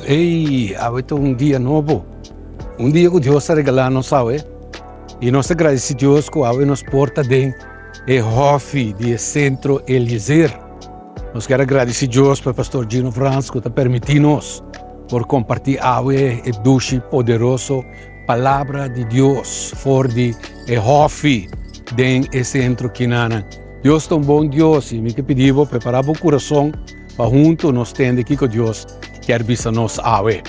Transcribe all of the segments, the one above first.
Ey, awe ta un dia nobo. Un dia ku Dios a regalá nos awe. I nos ta gradisí Dios ku awe nos por ta den e hòfi di e Sentro Eliezer. Nos kier a gradisí Dios pa Pastor Gino Frans ku ta permití nos por kompartí awe e dushi poderoso Palabra di Dios for di e hòfi den e sentro kinanan. Dios ta un bon Dios i mi ke pidi bo prepará bo kurason pa huntu nos tende kiko Dios kier bisa nos awe.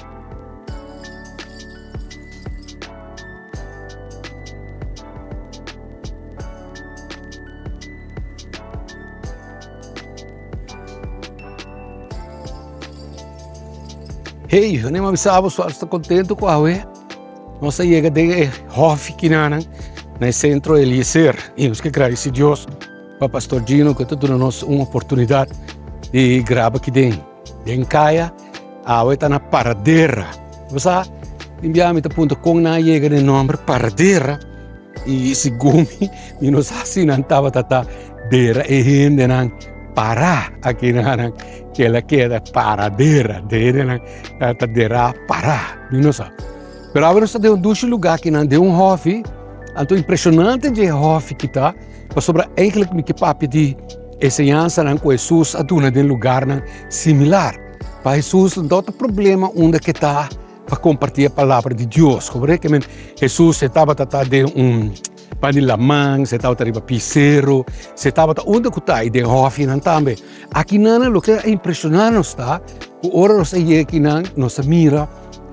Hey, wanneer mi bisa bo sual sta contento ku awe nos a yega den e hofi kinanan na e centro Eliezer y nos ke gradeci Dios pa Pastor Gino ku ta duna nos un oportunidad di graba aki den den kaya awe ta na Paradera. Bo sa tin bia mi ta puntra kon nan a yega den nomber Paradera y segun mi mi no sa si nan tabata ta dera e hendenan para aki nan. Kel a keda paradera, dedenan ta derá pará, mi no sa. Pero awe nos ta den un dushi lugá akinan, den un hòfi, anto impreshonante dje hòfi ki ta, pasobra eigentlik mi ke papia di enseñansanan ku Hesus a duna den lugarnan similar. Pa Hesus no ta problema unda ke ta pa kompartí e palabra di Dios. Komo ke men Hesus e tabata ta den un pan di laman, se tabata riba pi seru, se tabata unda ku ta i den hòfinan tambe. Akinan loke a impreshoná nos ta ku ora nos a yega akinan nos a mira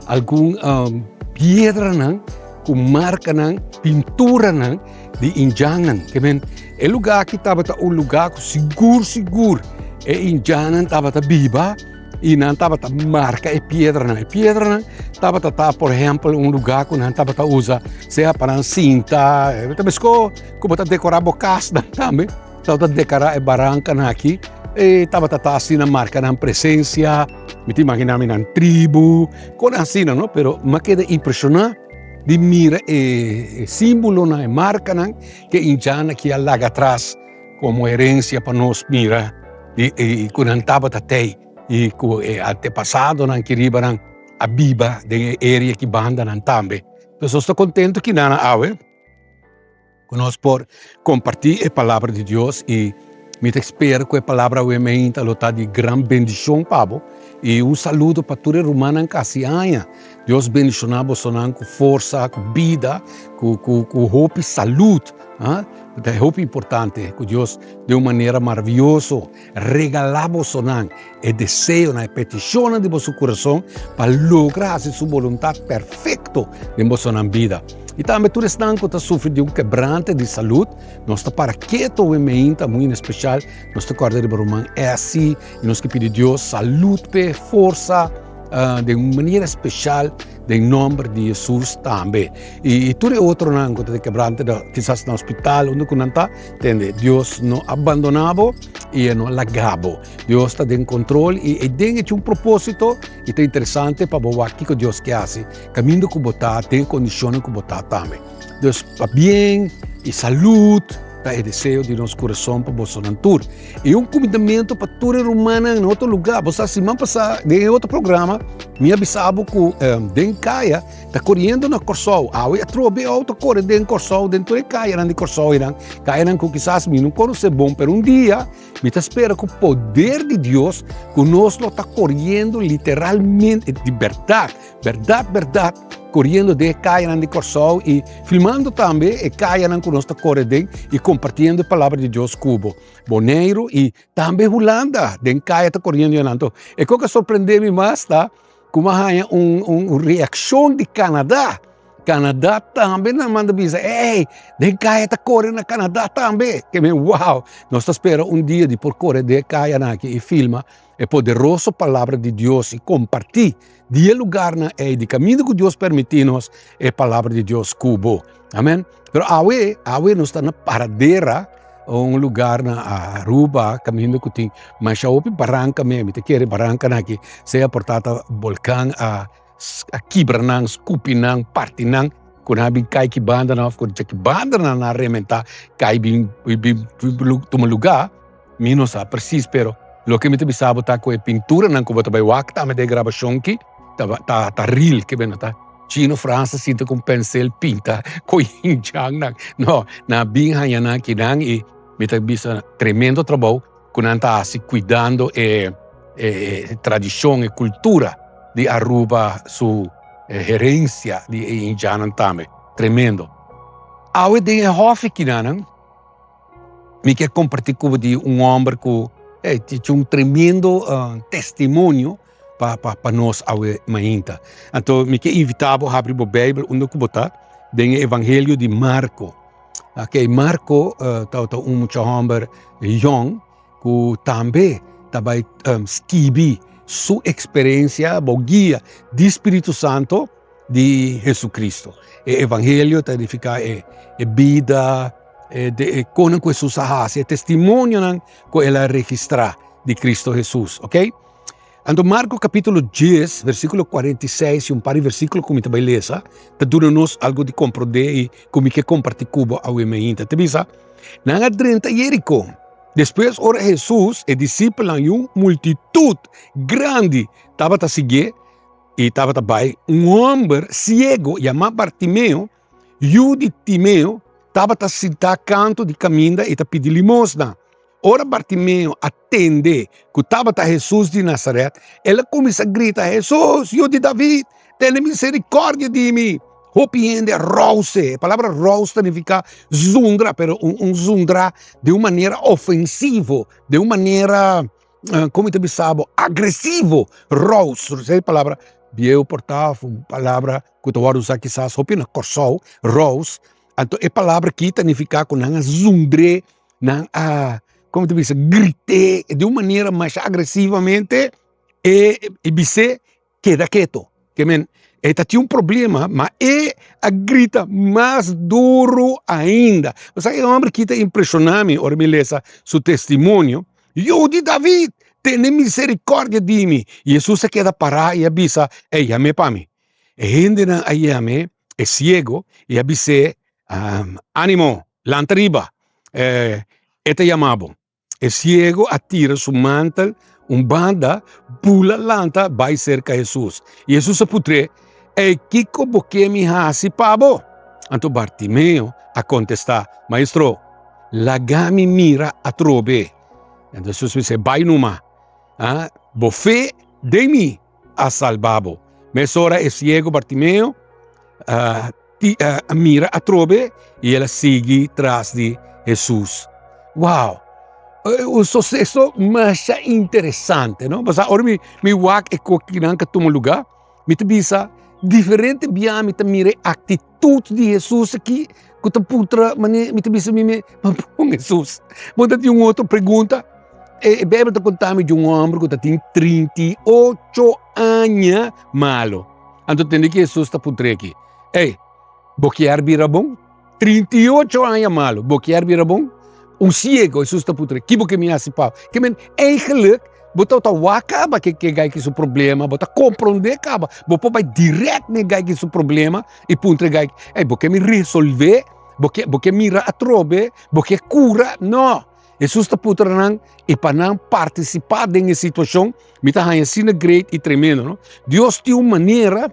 algun piedranan ku markanan, pinturanan di indjannan. Ke men e lugá aki tabata un lugá ku sigur sigur e indjannan tabata biba. I nan tabata marka e piedranan. E piedranan tabata ta, por ehèmpel, un lugá ku nan tabata usa sea pa nan sinta, ta meskos ku bo ta dekorá bo kasnan tambe, tabata dekorá e barankanan aki, e tabata ta asina marka nan presensia, mi ta imaginá mi nan tribu, kos asina no, pero mi a keda impreshoná di mira e símbolonan, e markanan ke indjanan aki a laga atras. Komo herensia pa nos mira i ku nan tabata tei i ku e antepasadonan ki riba nan a biba den e area ki banda nan tambe. Entonces nos ta kontentu ki nan awe ku nos por kompartí e palabra di Dios i mi ta spera ku e palabra awe meinta lo ta di gran bendishon pa bo i un saludo pa tur e rumannan ku hasi aña. Dios bendishoná bosonan ku forsa, ku bida, ku ku ku hopi salud. Ah, ta hopi importante ku Dios den un manera maravioso regalá bosonan e deseonan, e petishonnan di boso kurason pa logra hasi su boluntat perfekto den bosonan bida. I tambe tur esnan ku ta sufri di un kebrante di salud, nos ta para keto awe meinta, muy en espeshal nos ta kòrda riba ruman Essie i nos ke pidi Dios salud p'e, forsa, Den un manera special den nomber di Jesus tambe. Y tur e otronan cu ta den kebrante kisas na hospital unda cu nan ta, tende, Dios no a bandona bo y e no a laga bo. Dios ta den control y e den hecho un proposito y ta interesante pa bo wak kico Dios ke haci caminda cu bo ta, den e condicionnan cu bo ta tambe. Dus pabien y salud ta e deseo di nos curason pa bosonan tur. I un kumindamentu pa tur e rumannan na otro lugá. Bo sa, siman pasá den e otro programa mi a bisa bo ku den kaya ta koriendo na Kòrsou. Awe atrobe e outo kore den Kòrsou, den tur e kayanan di Kòrsou einan, kayanan ku kisas mi no konosé bon, pero un dia mi ta spera ku poder di Dios ku nos lo ta koriendo literalmente, di bèrdat, bèrdat, bèrdat, koriendo den e kayanan di Kòrsou i filmando tambe e kayanan ku nos ta kore den i kompartiendo e palabra di Dios ku bo. Boneiru i tambe Hulanda den kaya ta koriendo yanan. Anto e kos ku a sorprende mi mas ta ku mi a haña un reakshon di Canada. Canada tambe nan manda bisa, ey, den kaya ta kore na Canada tambe. Ke men, wow, nos ta spera un dia di por kore den e kayanan aki i filma e poderoso palabra di Dios i kompartí di e lugarnan ei, di kaminda ku Dios permití nos e palabra di Dios ku bo. Amen. Pero awe, awe nos ta na Paradera, un lugar na Aruba, kaminda ku tin masha hopi baranka me, mi ta kere barankanan aki sea por ta ta bolkan a a kibra nan, skupi nan, parti nan, ku nan a bin kai ki bandanan òf ku dje ki bandanan nan a rementá kai bin bin tuma lugá, mi no sa presis, pero loke mi ta bisa bo ta ku e pinturanan ku bo ta bai wak tambe den e grabashon aki ta ta ta real, ke beno ta Chino Frans ta sinta ku un pensel pinta koyinchangnan, no, nan a bin haña nan akinan i mi ta bisa tremendo trabou. ku nan ta hasi kuidando e e tradishon, e kultura di Aruba su herensia di e indiannan tambe. Tremendo. Awe den e hòfi kinanan mi ke kompartí ku bo di un hòmber ku tin un tremendo testimonio pa pa nos awe mainta. Anto mi ke invitá bo habri bo Beibel unda ku bo ta den e evangelio di Marko. Ok, Marco tabata un mucha homber yong ku tambe ta bai skibi su eksperensia bou guia di Spiritu Santo di Hesukristu. E evangelio ta nifiká e bida, e konan ku Hesus a hasi, e testimonionan ku el a registrá di Kristu Hesus, ok. Anto Marko kapítulo dies, versíkulo 46 i un par di versíkulo ku mi ta bai lesa, ta duna nos algu di komprondé i ku mi ke kompartí ku bo awe mainta. Ta bisa, Nan a drenta Jeriko. Despues ora Hesus, e disipelnan i un multitut grandi tabata siguié i tabata bai, un hòmber siego yamá Bartimeo, yu di Timeo, tabata sintá kantu di kaminda i ta pidi limosna. Ora Bartimeo a tende ku tabata Hesus di Nazaret, el a kuminsá grita, Hesus, Yu di David, tene miserikòrdia di mi! Hopi hende a rouse. E palabra rouse ta nifiká zundra, pero un zundra di un manera ofensivo, di un manera, komo mi ta bisa bo, agresivo. Rouse, esei e palabra bieu por ta òf un palabra ku ta wòrdu usá kisas hopi na Kòrsou, rouse. Anto e palabra aki ta nifiká ku nan a zundr'é. Nan a, como ta bisa, grité di un manera masha agresivamente e e bis'é keda keto. Ke men e ta tin un problema, ma e a grita mas duru ainda. Bo sa e homber aki ta impreshoná mi ora mi lesa su testimonio, Yu di David, tene misericordia di mi. Jesus a keda pará i a bisa, Ey, yam'é pa mi. E hendenan a yam'é, e siego, i a bis'é, Animo, lanta riba, e ta yama bo. E siego a tira su mantel un banda, bula lanta bai serka Hesus. I Hesus a putr'é, Ei, kiko bo ke mi hasi pa bo? Anto Bartimeo a kontestá, Maestro, laga mi mira atrobe. Anto Hesus bis'é, Bai numa, bo fe den mi a salba bo. Mesora e siego Bartimeo a mira atrobe i el a sigui tras di Hesus. Wow! Un suseso masha interesante, no? Pasobra ora mi mi wak e kokinan ku a tuma lugá, mi ta bisa diferente bia mi ta mira e aktitut di Hesus aki ku ta puntra manera mi ta bisa mi mes, ma bon Hesus, bo ta tin un otro pregunta? E Beibel ta konta mi di un hòmber ku ta tin 38 aña malu. Anto tende ki Hesus ta puntr'é aki, Ey, bo kier bira bon? 38 aña malu, bo kier bira bon? Un siego, Hesus ta puntr'é, ki bo ke mi hasi pa bo? Ke men, eigenlijk, bo tabata wak kaba ke ke gai ki su problema, bo ta komprondé kaba, bo por bai dirèkt na e gai ki su problema i puntra e gai, Ey, bo ke mi resolvé? Bo ke bo ke mira atrobe? Bo ke kura? No! Hesus ta putra nan i pa nan partisipá den e situashon, mi ta haña asina great i tremendo, no? Dios tin un manera,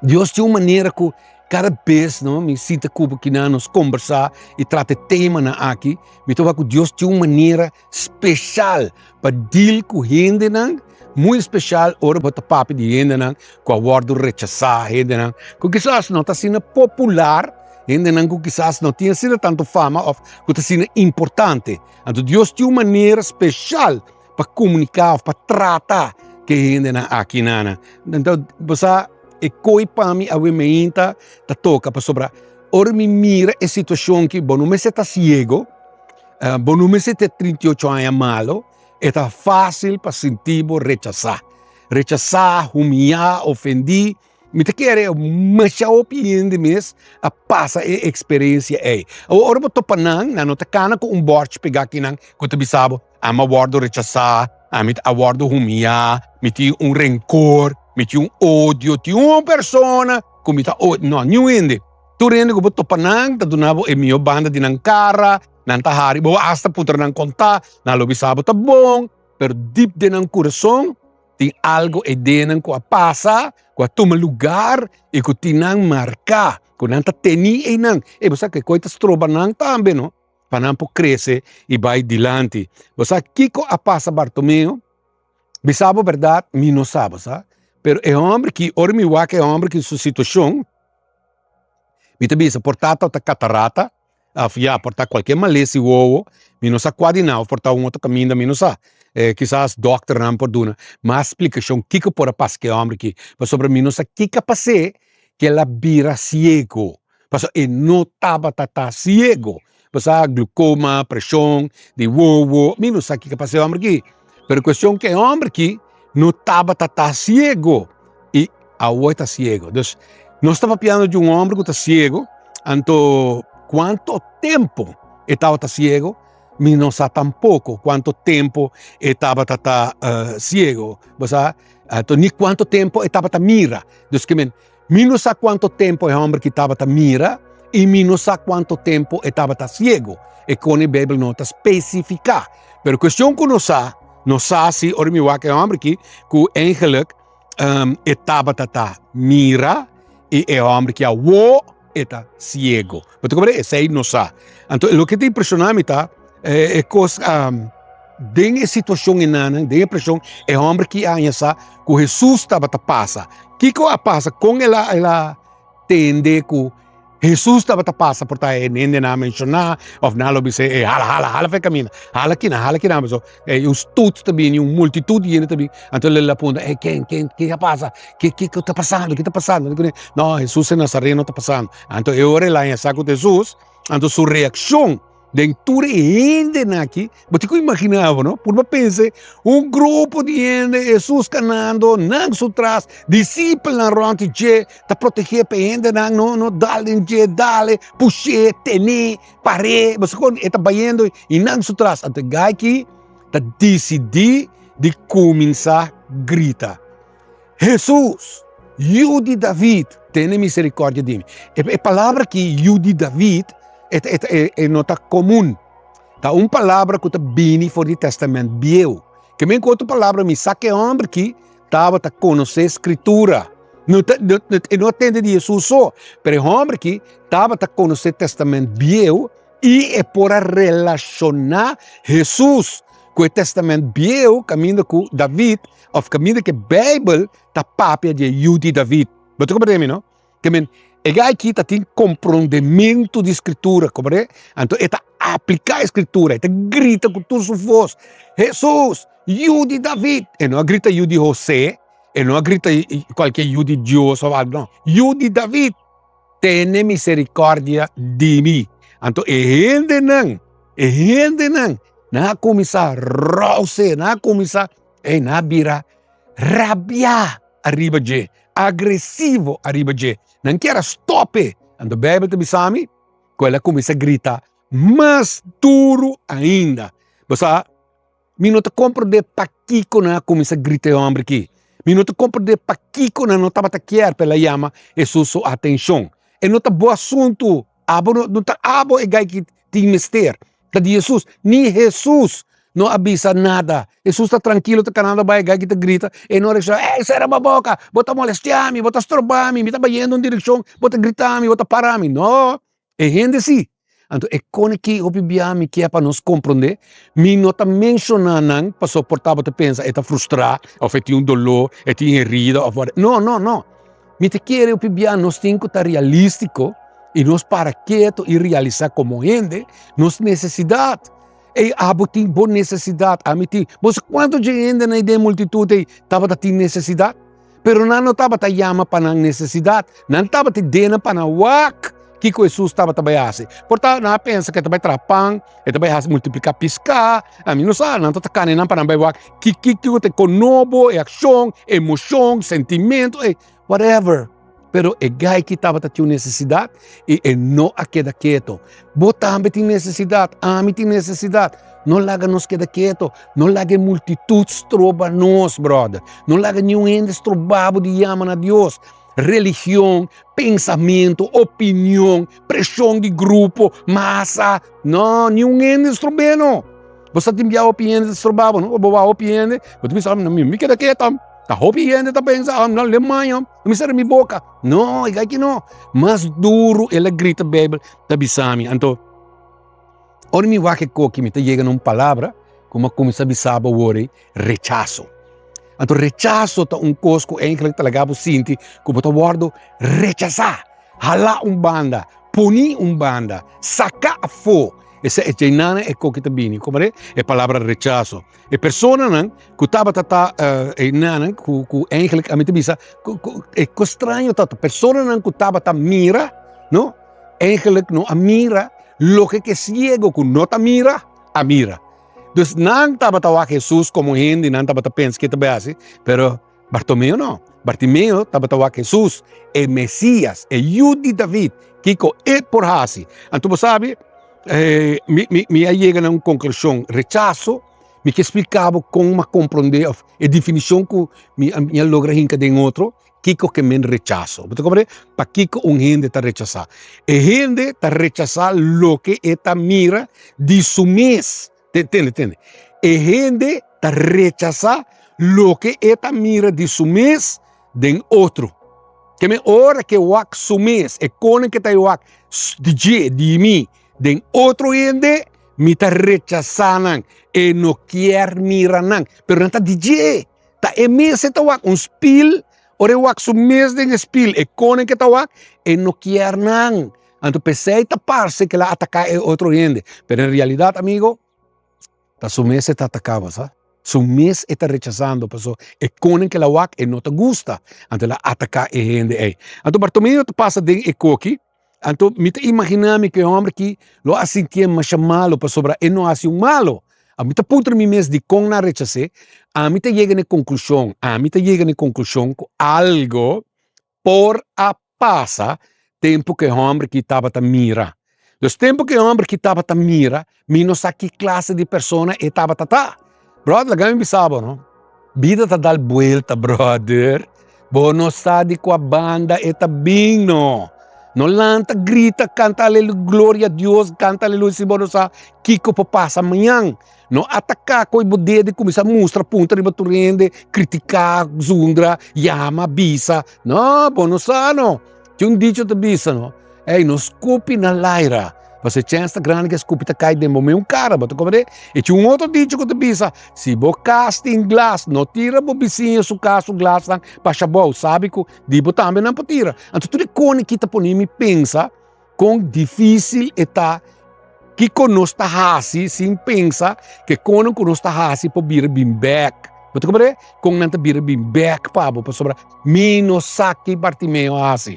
Dios tin un manera ku kada bes, no, mi sinta ku bo kinan nos kombersá i trata e temanan aki, mi ta wak ku Dios tin un manera speshal pa deal ku hendenan, muy speshal ora bo ta papia di hendenan ku a wòrdu rechasá, hendenan ku kisas no ta asina popular, hendenan ku kisas no tin asina tantu fama òf ku ta asina importante. Anto Dios tin un manera speshal pa komuniká òf pa trata ku e hendenan aki nana. Anto bo sa. E koi pa mi awe meinta ta toka pasobra ora mi mira e situashon ki bo no mester ta siego, bo no mester ta 38 aña malo, e ta fásil pa sinti bo rechasá. Rechasá, humiyá, ofendí. Mi ta kere masha hopi hende mes a pasa e eksperensia ei. Awor ora bo topa nan, nan no ta kana ku un bòrchi pegá akinan ku ta bisa bo, Ami a wòrdu rechasá, ami a wòrdu humiyá, mi tin un renkor, mi tin un odio, tin un persona ku mi ta odia. No, niun hende. Tur hende ku bo topa nan ta duna bo e mihó banda di nan kara, nan ta hari bo, asta puntra nan kontá, nan lo bisa bo ta bon, pero dip den nan kurason tin algo e den nan ku a pasa, ku a tuma lugar i ku tin nan marká, ku nan ta tení einan. E bo sa ke koi ta stroba nan tambe no, pa nan por krese i bai dilanti. Bo sa kiko a pasa Bartomeo? Bisa bo bèrdat, mi no sa, bo sa. Pero e hòmber ki, ora mi wak e hòmber ki su situashon, Mi ta bisa por ta ta katarata of ya por ta kualke malesa di wowo, mi no sa kua di nan of por ta un otro kaminda mi no sa. Kisas dòkternan por duna mas splikashon kiko por a pasa ku e hòmber aki, pasobra mi no sa kiko a pas'é ku el a bira siego, pasobra e no tabata ta siego. Bo sa glukoma, preshon di wowo, mi no sa kiko a pasa e hòmber aki, pero kuestion ku e hòmber aki no tabata ta siego i awor e ta siego. Dus nos ta papiando di un hòmber ku ta siego, anto kuantu tempu e tabata siego mi no sa tampoko kuantu tempu e tabata ta siego, bo sa, anto ni kuantu tempu e tabata mira. Dus ke men Mi no sa cuanto tempo e homber ki tabata mira y mi no sa cuanto tempo e tabata ciego. E con e Bijbel no ta specifica. Pero cuestion cu nos sa, nos sa si ora mi wak e homber ki cu eigenlijk um, e tabata ta mira y e homber ki awo e ta ciego. Bo ta comprende? Esei nos sa. Anto loke ta impresiona mi ta e, e cos um, den e situacion enanan, den e presion, e homber ki a haña sa cu Jesus tabata pasa. Kiko a pasa? Con el a, el a tende cu Jesus tabata pasa por ta e hendenan a menciona of nan lo bisa e hala hala hala fe camina hala kina hala kina so e un stoet ta bini un multitud di hende ta bini anto el a puntra e ken ken ke a pasa ke ke ta pasando ke ta pasando no Jesus e Nazareno ta pasando anto e ora el a haña sa ku ta Jesus anto su reaccion Den tur e hendenan aki, bo tin ku imaginá bo, no? Purba pensa un grupo di hende, Hesus kanando nan su tras, disipelnan rònt di dje ta protegé pa e hendenan no no dal den dje, dal e, push'é, ten'é, par'é, bo sa kon e ta bayendo i nan su tras. Anto e gai aki ta disidí di kuminsá grita. Hesus, Yu di David, tene misericordia di mi. E, e palabra aki, Yu di David, e, e, e, e no ta comun. Ta un palabra ku ta bini for di Testament Bieu. Ke men ku otro palabra, mi sa ke homber ki tabata konosé Skritura. No ta, no, no, e no a tende di Hesus so, pero e homber ki tabata konosé Testament Bieu I e por a relashoná Hesus ku e Tèstamènt Bieu kaminda ku David òf kaminda ku e Beibel ta papia di e yu di David. Bo ta komprendé mi, no? Ke men, e gai aki ta tin komprondementu di Skritura, komprendé? Anto e ta apliká e Skritura, e ta grita ku tur su vos, Hesus, yu di David! E no a grita yu di Hosé, e no a grita kualke yu di Dios òf algu, no, yu di David! Tene misericordia di mi. Anto e hendenan, e hendenan, nan a kuminsá rouse, nan a kuminsá, ey, nan a bira rabiá ariba dje, agresivo ariba dje. Nan kier a stòp e. Anto Beibel ta bisa mi ku el a kuminsá grita mas duru ainda. Bo sa, Mi no ta komprendé pakiko nan a kuminsá grita e hòmber akí. Mi no ta komprendé pakiko nan no tabata kier pa el a yama Hesus su atenshon. E no ta bo asuntu. Abo no, no ta abo e gai ki tin mester. Ta di Hesus. Ni Hesus no a bisa nada. Hesus ta trankilo ta kanando bai e gai ki ta grita. E no a reakshoná, Ey, sera bo boka! Bo ta molestiá mi, bo ta strobá mi, mi ta bayendo un direkshon, bo ta grita mi, bo ta para mi. No! E hende si. Anto e kone ki hopi bia mi kier pa nos komprondé, mi no ta menshoná nan pasobra por ta bo ta pensa e ta frustrá òf e tin un doló, e tin herida òf whatever. No, no, no. Mi ta kere hopi bia nos tin ku ta realístiko i nos para ketu i realisá komo hende nos nesesidat. Ey, abo tin bo nesesidat, ami tin. Bo sa kuantu dje hendenan ei den e multitut ei tabata tin nesesidat? Pero nan no tabata yama pa nan nesesidat, nan tabata dena pa nan wak kiko Hesus tabata bai hasi. Por ta nan a pensa ku e ta bai traha pan, e ta bai hasi multipliká piská, ami no sa, nan ta kane nan pa nan bai wak kiko ta e konobo, e akshon, emoshon, sentimentu, e whatever. Pero e gai ki tabata tin un nesesidat i e no a keda keto. Bo tambe tin nesesidat, ami tin nesesidat. No laga nos keda keto, no laga e multitut stroba nos, brother. No laga niun hende stroba bo di yama na Dios. Religion, pensamentu, opinion, preshon di grupo, masa, no, niun hende strob'é no. Bo sa tin bia hopi hende ta stroba bo, no? Bo wak hopi hende, bo ta bisa, mi keda keto. Ta hopi hende ta pensa, ah, no le maña, no mi sera mi boca. No, e ki no. Mas duro el a grita Bijbel ta bisa mi. Anto, ora mi wak e koki, mi ta yega na un palabra ku mi a kuminsá bisa bo awor ei, rechaso. Anto rechaso ta un kos ku eigenlijk ta laga bo sinti ku bo ta wòrdu rechasá, halá un banda, poni un banda, saká afó. Esei e djeinana e koki ta bini. Komprende? E palabra rechaso. E personanan ku tabata ta einan ku ku eigenlijk ami ta bisa ku ku e kos straño ta personanan ku tabata mira no eigenlijk no a mira loke ke siego ku no ta mira a mira. Dus nan tabata wak Hesus komo hende nan tabata pensa ke ta bai hasi pero Bartomeo no. Bartimeo tabata wak Hesus e Mesias e yu di David kiko e por hasi. Anto bo sabi mi mi mi a yega na un konklushon rechaso mi ke splika bo kon mi a komprondé òf e definishon ku mi a mi a logra hinka den otro kiko ke men rechaso bo ta komprendé pakiko un hende ta rechasá e hende ta rechasá loke e ta mira di su mes tende tende e hende ta rechasá loke e ta mira di su mes den otro. Ke men ora ke wak su mes, e konen ke ta e wak di dje, di mi, den otro hende, mi ta rechasá nan. E no kier mira nan, pero nan ta di dje. Ta e mes e ta wak un spil, ora e wak su mes den e spil, e konen ke ta wak, e no kier nan. Anto p'esei ta parse ke el a ataká e otro hende. Pero en realidat, amigo, Ta su mes e ta atacá bo, sa. Su mes e ta rechasando, paso e konen ke el a wak e no ta gusta, anto el a atacá e hende ei. Anto Bartomeo ta pasa den e koki, anto mi ta imaginá mi ku e hòmber aki lo a sintié masha malu pasobra e no hasi un malu. Ami ta puntra mi mes dikon nan a rechas'é, ami ta yega na e konklushon, ami ta yega na e konklushon ku algo por a pasa tempu ku e hòmber ki tabata mira. Dus tempu ku e hòmber ki tabata mira, mi no sa ki klase di persona e tabata ta. Bròder, laga mi bisa bo no, bida ta dal buelta, bròder. Bo no sa di kua banda e ta bin no. No lanta grita, kanta alelu, gloria a Dios, kanta aleluya si bo no sa kiko por pasa mañan. No ataká koe bo dedo i kuminsá mustra punta riba tur hende, kritiká, zundra, yama, bisa. No, bo no sa no. Tin un dicho ta bisa no, ey, no skupi na laira, pasobra e chèns ta grandi ku e skupi ta kai den bo meun kara, bo ta komprendé? I tin un otro dicho ku ta bisa, si bo kas tin glas, no tira bo bisiña su kas su glasnan pasha abou, sabi ku di bo tambe nan por tira. Anto tur e kone ki ta pone mi pensa Kon difísil e ta kiko nos ta hasi sin pensa ke konan ku nos ta hasi por bira bin bèk. Bo ta komprende? Kon nan ta bira bin bèk pa bo pasobra mi no sa ki Bartimeo a hasi.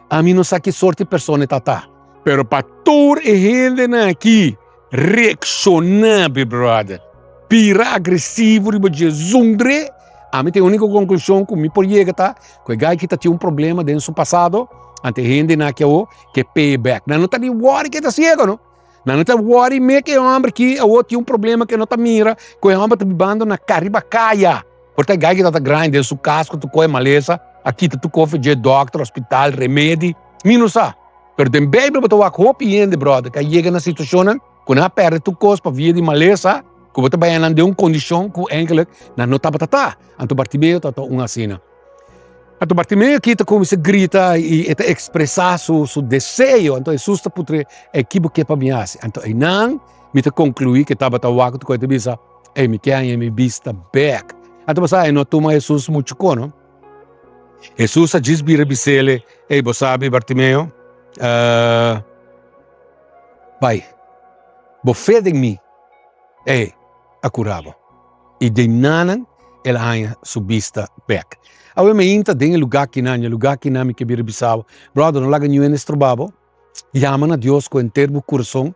Ami no sa ki sorti persona e ta ta. Pero pa tur e hendenan aki reakshoná, mi brother, bira agresivo riba dje zundre, ami ta e úniko konklushon ku mi por yega ta ku e gai ki ta tin un problema den su pasado, anto e hendenan aki awo ke pay back. Nan no ta di wòri ke ta siego no, nan no ta wòri me ke e hòmber ki awo tin un problema ke no ta mira ku e hòmber ta bibando na riba kaya. Por ta e gai ki tabata grandi den su kas ku tur koe malesa a kita tur koe for dje dòkter, hospital, remedi, mi no sa. Pero den Bijbel bo ta wak hopi hende, brother, ku a yega na situashonnan ku nan a pèrdè tur kos pa via di malesa, ku bo ta baña nan den un kondishon ku eindelijk nan no tabata ta. Anto Bartimeo tabata un asina. Anto Bartimeo aki ta kuminsá grita i e ta ekspresá su su deseo. Anto Hesus ta puntr'é, Ey, ki bo ke pa mi hasi? Anto einan mi ta konkluí ku e tabata wak ku e ta bisa, Ey, mi ke haña mi bista bèk. Anto bo sa, e no a tuma Hesus muchu ko, no? Hesus a djis bira bis'el, Ey, bo sabi, Bartimeo, bai, bo fe den mi, ey, a kura bo. I den nanan El a haña su bista bek. Awe mi inta den e lugá kinan, e lugá kinan mi ke bira bisa bo, brother, no laga niun hende stroba bo. Yama na Dios ku henter bo kurason,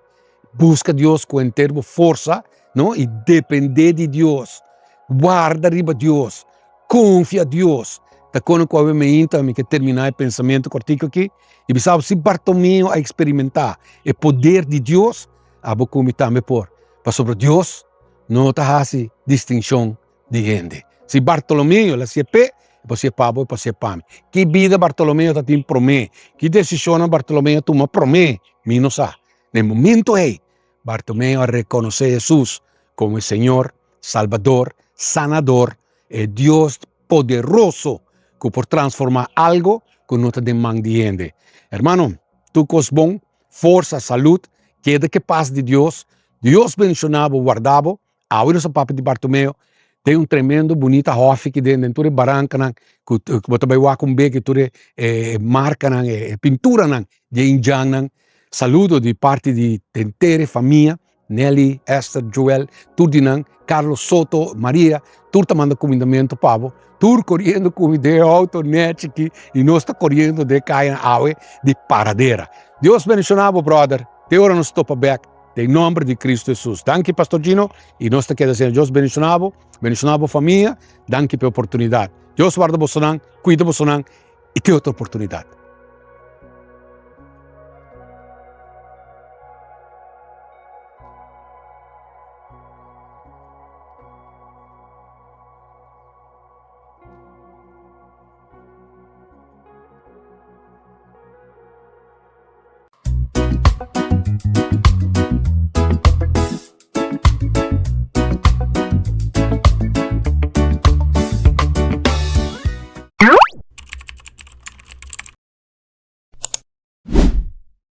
buska Dios ku henter bo forsa, no, i dependé di Dios. Warda riba Dios, konfia Dios. Ta kono ku awe mi inta mi ke terminá e pensamentu kòrtiku aki i bisa bo si Bartomeo a eksperimentá e poder di Dios, abo ku mi tambe por. Pasobra Dios no ta hasi distinshon di hende. Si Bartolomeo el a si'e p'e, e por si'e pa bo, e por si'e pa mi. Ki bida Bartolomeo ta tin promé? Ki desishonnan Bartolomeo a tuma promé? Mi no sa. Na e momento ei, Bartolomeo a rekonosé Hesus komo e Señor, Salbador, Sanador, e Dios poderoso ku por transformá algo ku no ta den man di hende. Hermano, tur kos bon, forsa, salud, keda ku e pas di Dios. Dios bendishoná bo, warda bo. Awe nos a papia di Bartomeo den un tremendo bunita hòfi ki den den tur e barankanan ku bo ta bai wak un bek tur e markanan e pinturanan di e indjannan. Saludo di parti di henter e famia, Nelly, Esther, Joel, tur di nan, Carlos Soto, Maria, tur ta manda kumindamentu pa bo, tur koriendo ku mi den e outo nèchi aki i nos ta koriendo den e kayanan awe di Paradera. Dios bendishona bo bròder, te ora nos topa bèk. Den nomber di Cristo Jesus. Danki Pastor Gino y nos ta keda asina. Dios bendiciona bo, bendiciona bo famia. Danki pa e oportunidad. Dios warda bosonan, cuida bosonan y te otro oportunidad.